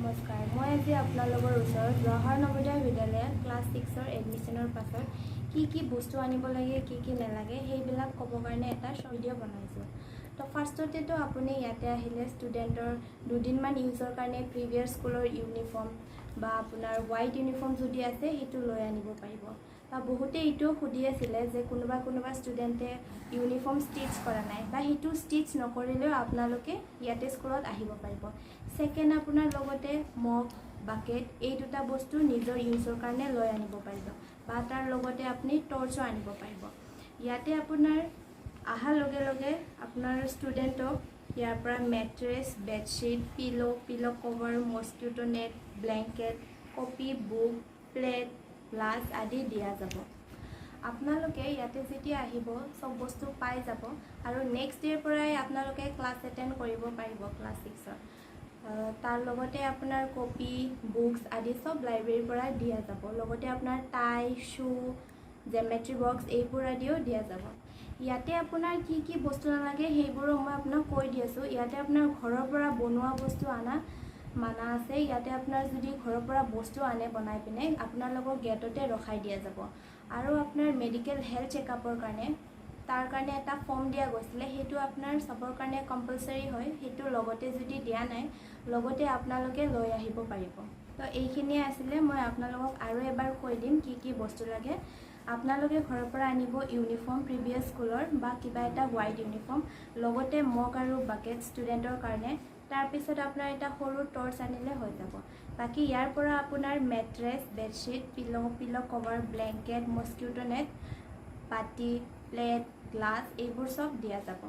নমস্কাৰ। মই আজি আপোনালোকৰ ওচৰত জৱাহৰ নৱোদয় বিদ্যালয়ত ক্লাছ ছিক্সৰ এডমিশ্যনৰ পাছত কি কি বস্তু আনিব লাগে, কি কি নালাগে, সেইবিলাক ক'বৰ কাৰণে এটা ভিডিঅ' বনাইছোঁ। তো ফাৰ্ষ্টতেতো আপুনি ইয়াতে আহিলে ষ্টুডেণ্টৰ দুদিনমান ইউজৰ কাৰণে প্ৰিভিয়াছ স্কুলৰ ইউনিফৰ্ম বা আপোনাৰ হোৱাইট ইউনিফৰ্ম যদি আছে, সেইটো লৈ আনিব পাৰিব। বা বহুতে এইটোও সুধি আছিলে যে কোনোবা কোনোবা ষ্টুডেণ্টে ইউনিফৰ্ম ষ্টিচ কৰা নাই, বা সেইটো ষ্টিচ নকৰিলেও আপোনালোকে ইয়াতে স্কুলত আহিব পাৰিব। ছেকেণ্ড, আপোনাৰ লগতে মগ, বাকেট এই দুটা বস্তু নিজৰ ইউজৰ কাৰণে লৈ আনিব পাৰিব বা তাৰ লগতে আপুনি টৰ্চো আনিব পাৰিব। ইয়াতে আপোনাৰ অহাৰ লগে লগে আপোনাৰ ষ্টুডেণ্টক ইয়াৰ পৰা mattress, bedsheet, pillow, pillow cover, mosquito net, blanket, copy book, plate, glass আদি দিয়া যাব। আপোনালোকে ইয়াতে যেতিয়া আহিব, চব বস্তু পাই যাব আৰু নেক্সট ডে'ৰ পৰাই আপোনালোকে ক্লাছ এটেণ্ড কৰিব পাৰিব ক্লাছ ছিক্সৰ। তাৰ লগতে আপোনাৰ কপি বুকছ আদি চব লাইব্ৰেৰীৰ পৰা দিয়া যাব। লগতে আপোনাৰ টাই, শ্বু, জেমেট্ৰি বক্স এইবোৰ আদিও দিয়া যাব। ইয়াতে আপোনাৰ কি কি বস্তু নালাগে, সেইবোৰো মই আপোনাক কৈ দি আছোঁ। ইয়াতে আপোনাৰ ঘৰৰ পৰা বনোৱা বস্তু অনা মানা আছে। ইয়াতে আপোনাৰ যদি ঘৰৰ পৰা বস্তু আনে বনাই পিনে, আপোনালোকৰ গেটতে ৰখাই দিয়া যাব। আৰু আপোনাৰ মেডিকেল হেল্থ চেকআপৰ কাৰণে, তাৰ কাৰণে এটা ফৰ্ম দিয়া গৈছিলে। সেইটো আপোনাৰ চবৰ কাৰণে কম্পালচাৰী হয়। সেইটো লগতে যদি দিয়া নাই, লগতে আপোনালোকে লৈ আহিব পাৰিব। তো এইখিনিয়ে আছিলে। মই আপোনালোকক আৰু এবাৰ কৈ দিম কি কি বস্তু লাগে। আপোনালোকে ঘৰৰ পৰা আনিব ইউনিফৰ্ম প্ৰিভিয়াছ স্কুলৰ বা কিবা এটা হোৱাইট ইউনিফৰ্ম, লগতে মগ আৰু বাকেট ষ্টুডেণ্টৰ কাৰণে। তাৰপিছত আপোনাৰ এটা সৰু টৰ্চ আনিলে হৈ যাব। বাকী ইয়াৰ পৰা আপোনাৰ mattress, bedsheet, pillow, pillow cover, blanket, mosquito net, বাতি, প্লেট, গ্লাছ এইবোৰ চব দিয়া যাব।